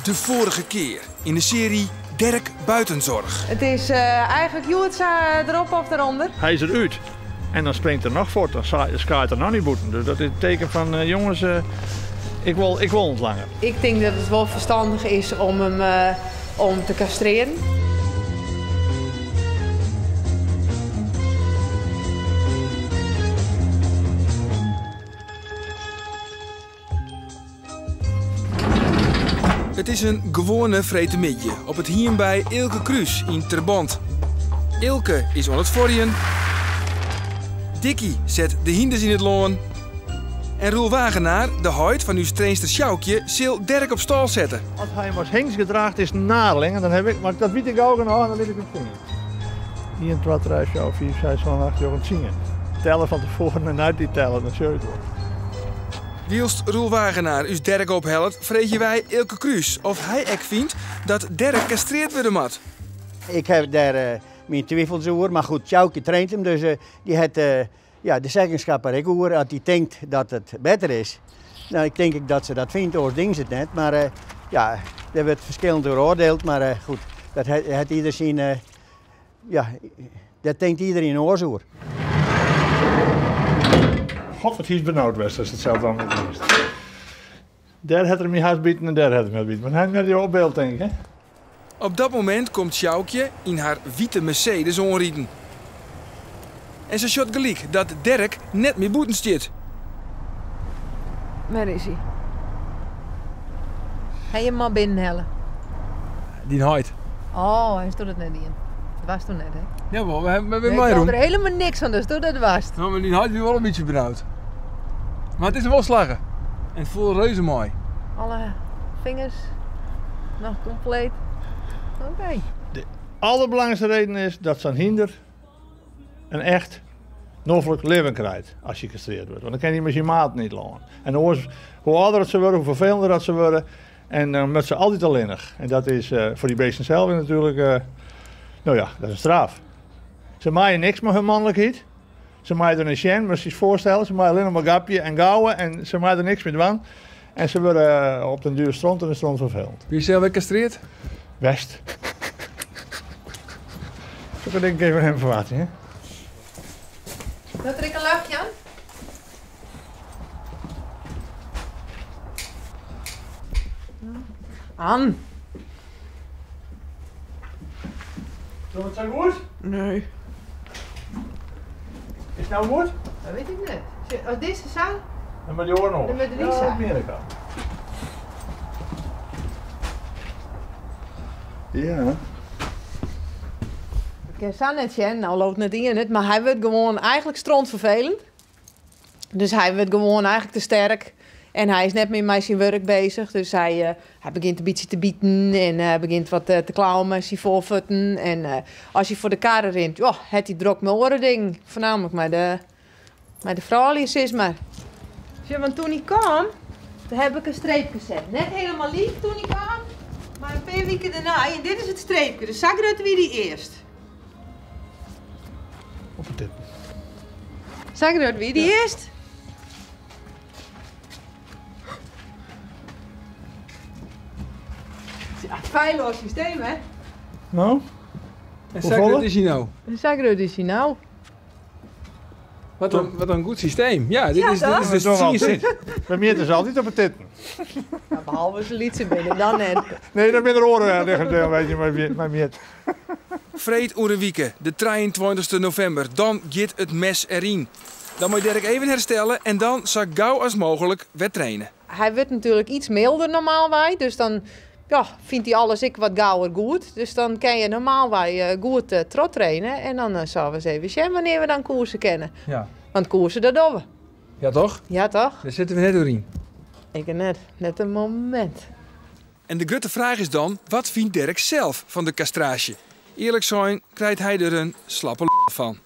De vorige keer in de serie Derk Buitenzorg. It is eigenlik hjoed sa derop of derûnder. Hy is der út en dan springt er noch fuort, dan skaait er noch net bûten. Dus dat is it teken fan jonges, ik wol, ik wol net langer. Ik tink dat it wol ferstannich is om him om te kastrearjen. It is in gewoane freedtemiddei op it hiem by Eelke Kruis yn Terbant. Eelke is oan it fuorjen. Dikkie set de hynders yn it lân. En Roel Wagenaar, de heit fan ús trainster Sjoukje, sil Derk op stâl sette. As hy him as hingst gedraacht is naarling, en dan haw ik, mar dat wit ik gau genôch, dan lit ik him stean. Ien, twa, trije, fjouwer, fiif, seis, sân, acht, njoggen, tsien. Telle fan tefoaren en nei dy telle, dan sjoch je it wol. Wylst Roel Wagenaar ús Derk ophellet, freegje wy Eelke Kruis oft hy ek fynt dat Derk kastreard wurde moat. Ik haw dêr myn twifels oer, mar goed, Sjoukje traint him, dus dy hat ja, de zeggenschap der ek oer. As dy tinkt dat it better is, nou, ik tink ek dat se dat fynt, oars ding se it net. Mar ja, dêr wurdt ferskillend oer oardield, mar goed, dat hat ieder syn, ja, dêr tinkt iederien oars oer. God, wat hiest benaud west ast it sels dan net wist. Dêr hat er my hast biten en dêr hat er my hast biten. Mar hy hat net op byld, tink ik, hè? Op dat momint komt Sjoukje yn har wite Mercedes oanriden. En se sjocht gelyk dat Derk net mear bûten stiet. Wêr is hy? Ha je him al binnenhelle? Dyn heit. Oh, hy docht it net dien. Dat wast doe net, hè? Jawol, we hawwe nee, ik der helemaal niks fan, dus doe dat wast. No, mar dyn heit wie wol in bytsje benaud. Mar it is wol slagge. En it foel reuze mei. Alle fingers noch kompleet. Oké. De alderbelangrijkste reden is dat sa'n hynder in echt noflik libben krijt as hy kastreard wurdt. Want dan kin hy mei syn maten yn it lân. En oars, hoe âlder dat se wurde, hoe ferfelender dat se wurde. En dan moat se altyd allinnich. En dat is foar dy beesten sels natuerlik, no ja, dat is in straf. Se meie niks mei hun manlikheid. Se meie der net sjen, moatst dy foarstelle. Se meie allinnich mar gapje en gauwe en se meie der niks mear dwaan. En se wurde op den duer stront en stront ferfelend. Wie sels wer kastreard? West. Sokke dingen kin je fan him ferwachtsje, hè? Docht der ek in ljochtje oan? An. Docht it sa goed? Nee. Is it no goed? Dat wit ik net. As dizze sa? Dan moat dy oaren oars. Dan moat dy sa. Ja, dat mien ik al. Ja. Ik kin sa net sjen, no loopt net ien it, mar hy wurdt gewoan eigenlik strontferfelend. Dus hy wurdt gewoan eigenlik te sterk en hy is net mear mei syn wurk bezich. Dus hy, hy begjint in bytsje te biten en hy begjint wat te klauwen mei syn foarfuotten. En as hy foar de karre rint, oh, hat hy drok mei oare dingen. Foarnaamlik mei de, mei de froulju, sis mar. Sjoch, want toen hy kaam, toen heb ik in streepke set. Net helemaal lyk toen hy kaam, mar in pear wiken dêrnei. En dit is it streepke, dus sa grut wie dy earst. Op 'e titten. Sa grut wie dy earst. Ja, feilloas systeem, hè? No? En sa grut is hy no. En sa grut is hy no. Wat in goed systeem. Ja, dit Ja, is, dit toch? is dus Toch tsien altyd. By my is altyd op 'e titten. Ja, behalve as se lytser binne, dan net. Nee, dan binne der oare lichaamsdielen mei mei mjit. Freed oer in wike, de 23 novimber, dan giet it mes deryn. Dan mei Derk even herstelle en dan sa gau as mooglik wer traine. Hy wurdt natuerlik iets mylder normaalwei, dus dan ja, fynt hy alles ek wat gauwer goed. Dus dan kin je normaalwei goed trochtraine en dan sille we ris even sjen wannear we dan koerse kinne. Want koerse, dat dogge we. Ja, toch? Ja, toch? Dêr sitte we net oer yn. Ik net. Net in momint. En de grutte fraach is dan, wat fynt Derk sels fan de kastraasje? Earlik sein krijt hy der in slappe fan.